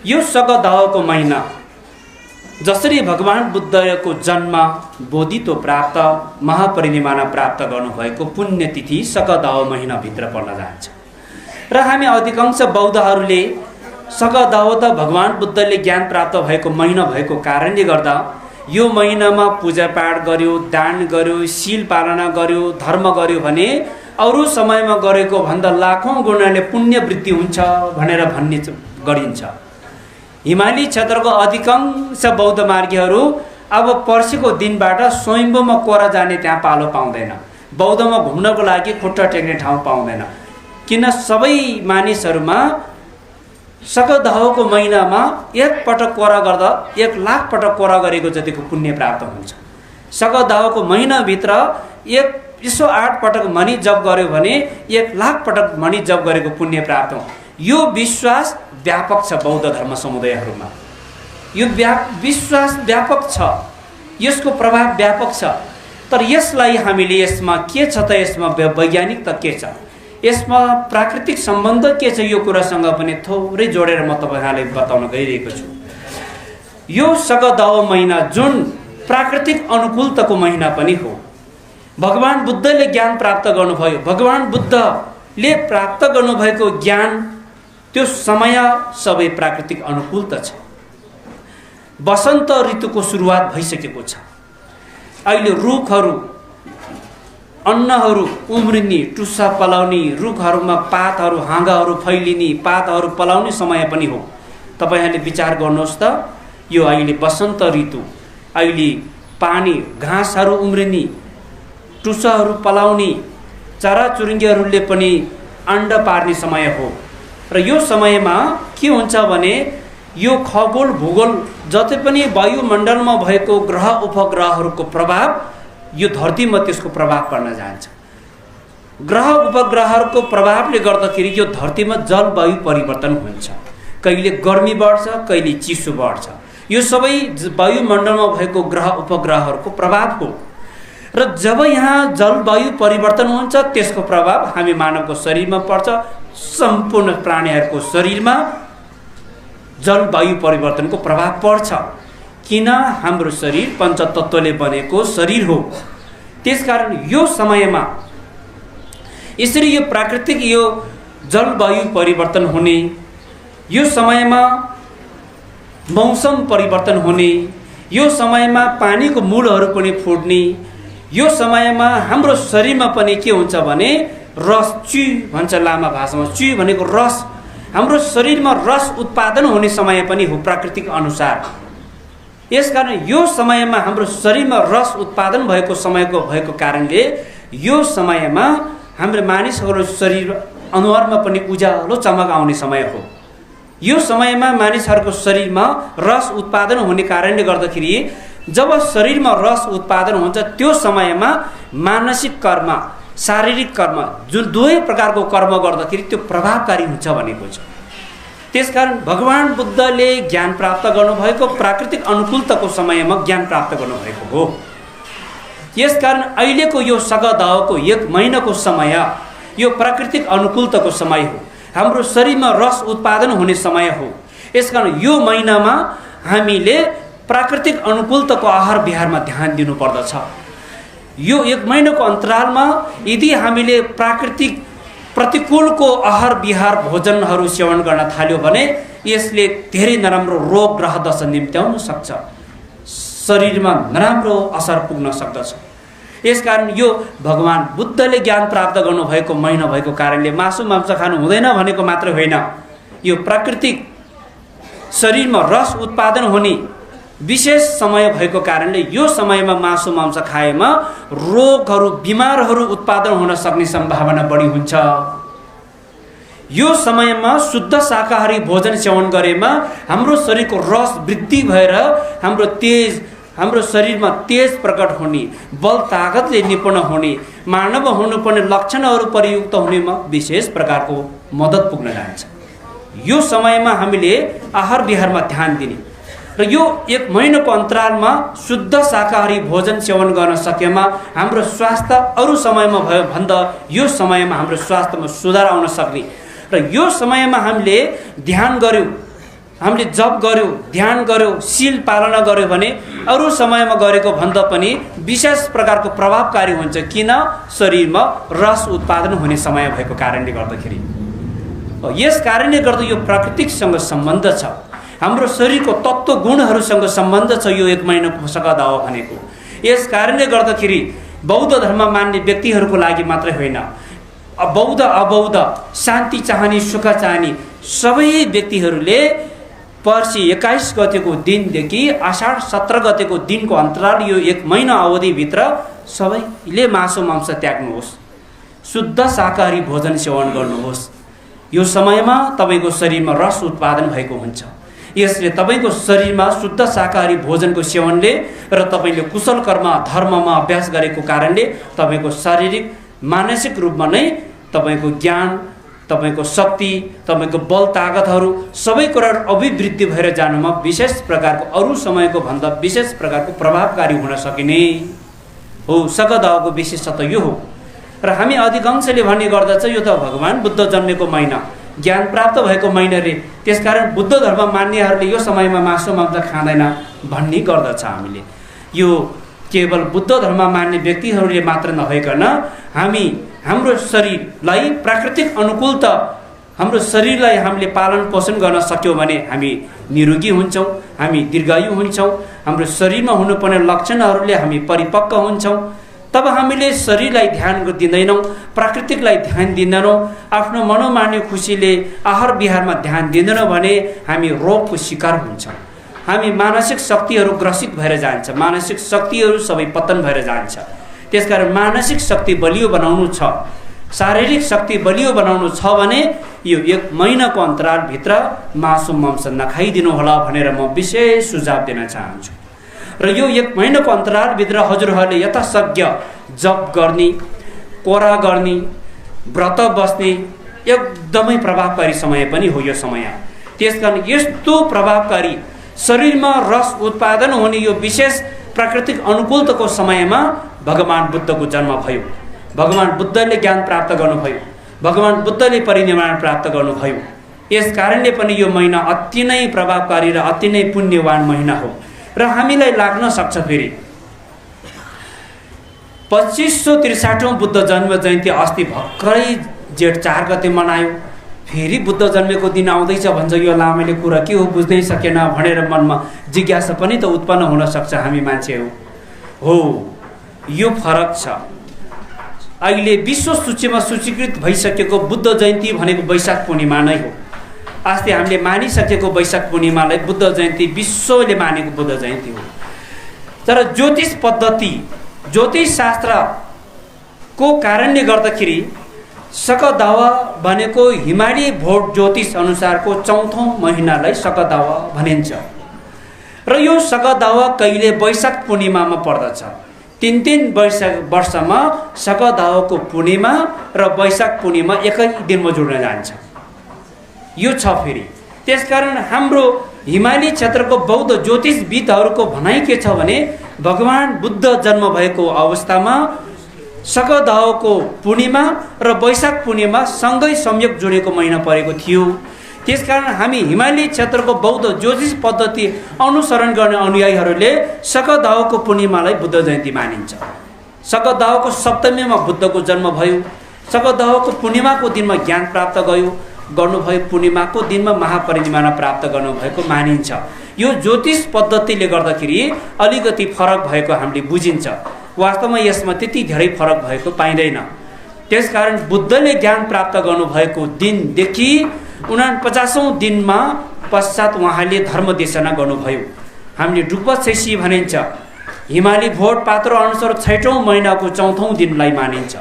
यो सगदावको महिना जसरी भगवान बुद्धको जन्म, बोधित्व प्राप्त, महापरिनिर्वाण प्राप्त गर्नुभएको पुण्यतिथि सगदाव महिनाभित्र पर्न जान्छ। र हामी अधिकांश बौद्धहरूले सगदाव त भगवान बुद्धले ज्ञान प्राप्त भएको महिना भएको कारणले गर्दा यो महिनामा पूजापाठ गर्यो, दान गर्यो, शील पालना गर्यो, धर्म गर्यो भने अरू समयमा गरेको भन्दा लाखौँ गुणाले पुण्य वृद्धि हुन्छ भनेर भन्ने गरिन्छ। हिमाली क्षेत्रको अधिकांश बौद्ध मार्गीहरू अब पर्सिको दिनबाट स्वयम्भूमा कोरा जाने त्यहाँ पालो पाउँदैन, बौद्धमा घुम्नको लागि खुट्टा टेक्ने ठाउँ पाउँदैन। किन सबै मानिसहरूमा सगदावको महिनामा एक पटक कोरा गर्दा 1,00,000 पटक कोरा गरेको जतिको पुण्य प्राप्त हुन्छ। सगदावको महिनाभित्र 108 पटक मणि जप गर्यो भने 1,00,000 पटक मणि जप गरेको पुण्य प्राप्त हुन्छ। यो विश्वास व्यापक छ बौद्ध धर्म समुदायहरूमा। यो विश्वास व्यापक छ, यसको प्रभाव व्यापक छ। तर यसलाई हामीले यसमा के छ त, यसमा वैज्ञानिक त के छ, यसमा प्राकृतिक सम्बन्ध के छ, यो कुरासँग पनि थोरै जोडेर म तपाईँहरूलाई बताउन गइरहेको छु। यो सगदाव महिना जुन प्राकृतिक अनुकूलताको महिना पनि हो। भगवान बुद्धले ज्ञान प्राप्त गर्नुभयो, भगवान बुद्धले प्राप्त गर्नुभएको ज्ञान त्यो समय सबै प्राकृतिक अनुकूलता छ। वसन्त ऋतुको सुरुवात भइसकेको छ। अहिले रुखहरू, अन्नहरू उम्रिने, टुसा पलाउने, रुखहरूमा पातहरू, हाँगाहरू फैलिने, पातहरू पलाउने समय पनि हो। तपाईँहरूले विचार गर्नुहोस् त, यो अहिले वसन्त ऋतु, अहिले पानी, घाँसहरू उम्रिने, टुसाहरू पलाउने, चराचुरुङ्गीहरूले पनि अण्डा पार्ने समय हो। र यो समयमा के हुन्छ भने यो खगोल भूगोल जति पनि वायुमण्डलमा भएको ग्रह उपग्रहहरूको प्रभाव यो धरतीमा त्यसको प्रभाव पर्न जान्छ। ग्रह उपग्रहहरूको प्रभावले गर्दाखेरि यो धरतीमा जलवायु परिवर्तन हुन्छ। कहिले गर्मी बढ्छ, कहिले चिसो बढ्छ। यो सबै वायुमण्डलमा भएको ग्रह उपग्रहहरूको प्रभाव हो। र जब यहाँ जलवायु परिवर्तन हुन्छ त्यसको प्रभाव हामी मानवको शरीरमा पर्छ। सम्पूर्ण प्राणीहरूको शरीरमा जलवायु परिवर्तनको प्रभाव पर्छ। किन? हाम्रो शरीर पञ्चतत्त्वले बनेको शरीर हो। त्यसकारण यो समयमा यसरी यो प्राकृतिक यो जलवायु परिवर्तन हुने, यो समयमा मौसम परिवर्तन हुने, यो समयमा पानीको मूलहरू पनि फुट्ने, यो समयमा हाम्रो शरीरमा पनि के हुन्छ भने रस, ची भन्छ लामा भाषामा, ची भनेको रस, हाम्रो शरीरमा रस उत्पादन हुने समय पनि हो प्राकृतिक अनुसार। यसकारण यो समयमा हाम्रो शरीरमा रस उत्पादन भएको समयको भएको कारणले यो समयमा हाम्रो मानिसहरूको शरीर अनुहारमा पनि उज्यालो चमक आउने समय हो। यो समयमा मानिसहरूको शरीरमा रस उत्पादन हुने कारणले गर्दाखेरि जब शरीरमा रस उत्पादन हुन्छ त्यो समयमा मानसिक कर्म, शारीरिक कर्म, जुन दुवै प्रकारको कर्म गर्दाखेरि त्यो प्रभावकारी हुन्छ भनेको छ। त्यसकारण भगवान बुद्धले ज्ञान प्राप्त गर्नुभएको प्राकृतिक अनुकूलताको समयमा ज्ञान प्राप्त गर्नुभएको हो। यसकारण अहिलेको यो सगदावको 1 महिनाको समय यो प्राकृतिक अनुकूलताको समय हो। हाम्रो शरीरमा रस उत्पादन हुने समय हो। यसकारण यो महिनामा हामीले प्राकृतिक अनुकूलताको आहार विहारमा ध्यान दिनुपर्दछ। यो 1 महिनाको अन्तरालमा यदि हामीले प्राकृतिक प्रतिकूलको आहार विहार भोजनहरू सेवन गर्न थाल्यो भने यसले धेरै नराम्रो रोग ग्रह दशा निम्त्याउन सक्छ, शरीरमा नराम्रो असर पुग्न सक्दछ। यसकारण यो भगवान बुद्धले ज्ञान प्राप्त गर्नुभएको महिना भएको कारणले मासु मांस खानु हुँदैन भनेको मात्र होइन, यो प्राकृतिक शरीरमा रस उत्पादन हुने विशेष समय भएको कारणले यो समयमा मासु मांस खाएमा रोगहरू, बिमारहरू उत्पादन हुन सक्ने सम्भावना बढी हुन्छ। यो समयमा शुद्ध शाकाहारी भोजन सेवन गरेमा हाम्रो शरीरको रस वृद्धि भएर हाम्रो शरीरमा तेज प्रकट हुने, बल तागतले निपुण हुने, मानव हुनुपर्ने लक्षणहरू प्रयुक्त हुनेमा विशेष प्रकारको मद्दत पुग्न जान्छ। यो समयमा हामीले आहार विहारमा ध्यान दिने र यो 1 महिनाको अन्तरालमा शुद्ध शाकाहारी भोजन सेवन गर्न सकेमा हाम्रो स्वास्थ्य अरू समयमा भयो भन्दा यो समयमा हाम्रो स्वास्थ्यमा सुधार आउन सक्ने र यो समयमा हामीले ध्यान गर्यौँ, हामीले जप गर्यो, ध्यान गर्यो, शील पालना गर्यो भने अरू समयमा गरेको भन्दा पनि विशेष प्रकारको प्रभावकारी हुन्छ। किन? शरीरमा रस उत्पादन हुने समय भएको कारणले गर्दाखेरि। यस कारणले गर्दा यो प्राकृतिकसँग सम्बन्ध छ, हाम्रो शरीरको तत्त्व गुणहरूसँग सम्बन्ध छ यो 1 महिनाको सकदावा भनेको। यस कारणले गर्दाखेरि बौद्ध धर्म मान्ने व्यक्तिहरूको लागि मात्रै होइन, बौद्ध अबौद्ध, शान्ति चाहने, सुख चाहने सबै व्यक्तिहरूले पर्सि 21 गतेको दिनदेखि आषाढ 17 गतेको दिनको अन्तराल यो 1 महिना अवधिभित्र सबैले मासु मांस त्याग्नुहोस्, शुद्ध शाकाहारी भोजन सेवन गर्नुहोस्। यो समयमा तपाईँको शरीरमा रस उत्पादन भएको हुन्छ। यसले तपाईँको शरीरमा शुद्ध शाकाहारी भोजनको सेवनले र तपाईँले कुशल कर्म धर्ममा अभ्यास गरेको कारणले तपाईँको शारीरिक मानसिक रूपमा नै तपाईँको ज्ञान, तपाईँको शक्ति, तपाईँको बल तागतहरू सबै कुराहरू अभिवृद्धि भएर जानुमा विशेष प्रकारको अरू समयको भन्दा विशेष प्रकारको प्रभावकारी हुन सकिने हो। सकदावाको विशेषता यो हो। र हामी अधिकांशले भन्ने गर्दछ यो त भगवान बुद्ध जन्मेको महिना, ज्ञान प्राप्त भएको महिना रे, त्यसकारण बुद्ध धर्म मान्नेहरूले यो समयमा मासु मांस खाँदैन भन्ने गर्दछ। हामीले यो केवल बुद्ध धर्म मान्ने व्यक्तिहरूले मात्र नभइकन हामी हाम्रो शरीरलाई प्राकृतिक अनुकूलता, हाम्रो शरीरलाई हामीले पालन पोषण गर्न सक्यौँ भने हामी निरोगी हुन्छौँ, हामी दीर्घायु हुन्छौँ, हाम्रो शरीरमा हुनुपर्ने लक्षणहरूले हामी परिपक्व हुन्छौँ। तब हामीले शरीरलाई ध्यान दिँदैनौँ, प्राकृतिकलाई ध्यान दिँदैनौँ, आफ्नो मनोमान्य खुसीले आहार विहारमा ध्यान दिँदैनौँ भने हामी रोगको शिकार हुन्छौँ। हामी मानसिक शक्तिहरू ग्रसित भएर जान्छ, मानसिक शक्तिहरू सबै पतन भएर जान्छ। त्यसकारण मानसिक शक्ति बलियो बनाउनु छ, शारीरिक शक्ति बलियो बनाउनु छ भने यो 1 महिनाको अन्तरालभित्र मासु मांस नखाइदिनु होला भनेर म विशेष सुझाव दिन चाहन्छु। र यो 1 महिनाको अन्तरालभित्र हजुरहरूले यथाशक्य जप गर्ने, कोरा गर्ने, व्रत बस्ने एकदमै प्रभावकारी समय पनि हो यो समय। त्यसकारण यस्तो प्रभावकारी शरीरमा रस उत्पादन हुने यो विशेष प्राकृतिक अनुकूलताको समयमा भगवान बुद्धको जन्म भयो, भगवान बुद्धले ज्ञान प्राप्त गर्नुभयो, भगवान बुद्धले परिनिर्वाण प्राप्त गर्नुभयो। यस कारणले पनि यो महिना अति नै प्रभावकारी र अति नै पुण्यवान महिना हो। र हामीलाई लाग्न सक्छ फेरि 2563औं बुद्ध जन्म जयन्ती अस्ति भर्खरै जेठ 4 गते मनायो, फेरि बुद्ध जन्मेको दिन आउँदैछ भन्छ। यो लामाले कुरा के हो बुझ्नै सकेन भनेर मनमा जिज्ञासा पनि त उत्पन्न हुन सक्छ हामी मान्छे हो। यो फरक छ। अहिले विश्व सूचीमा सूचीकृत भइसकेको बुद्ध जयन्ती भनेको वैशाख पूर्णिमा नै हो। अस्ति हामीले मानिसकेको वैशाख पूर्णिमालाई बुद्ध जयन्ती विश्वले मानेको बुद्ध जयन्ती हो। तर ज्योतिष पद्धति, ज्योतिष शास्त्रको कारणले गर्दाखेरि सकदावा भनेको हिमाली भोट ज्योतिष अनुसारको 4औं महिनालाई सकदावा भनिन्छ। र यो सकदावा कहिले वैशाख पूर्णिमामा पर्दछ। 3 वर्षमा सकदावाको पूर्णिमा र वैशाख पूर्णिमा एकै दिनमा जोड्न जान्छ। यो छ फेरि। त्यसकारण हाम्रो हिमाली क्षेत्रको बौद्ध ज्योतिषविदहरूको भनाइ के छ भने भगवान बुद्ध जन्म भएको अवस्थामा सकदावाको पूर्णिमा र वैशाख पूर्णिमा सँगै संयोग जोडेको महिना परेको थियो। त्यसकारण हामी हिमाली क्षेत्रको बौद्ध ज्योतिष पद्धति अनुसरण गर्ने अनुयायीहरूले सकदावाको पूर्णिमालाई बुद्ध जयन्ती मानिन्छ। सकदावाको सप्तमीमा बुद्धको जन्म भयो, सकदावाको पूर्णिमाको दिनमा ज्ञान प्राप्त गर्नुभयो, पूर्णिमाको दिनमा महापरिनिर्वाण प्राप्त गर्नुभएको मानिन्छ। यो ज्योतिष पद्धतिले गर्दाखेरि अलिकति फरक भएको हामीले बुझिन्छ। वास्तवमा यसमा त्यति धेरै फरक भएको पाइँदैन। त्यसकारण बुद्धले ज्ञान प्राप्त गर्नुभएको दिनदेखि 49औं दिनमा पश्चात उहाँले धर्म देशना गर्नुभयो। हामीले डुप्पा भनिन्छ। हिमाली भोट पात्र अनुसार 6औं महिनाको 4औं दिनलाई मानिन्छ।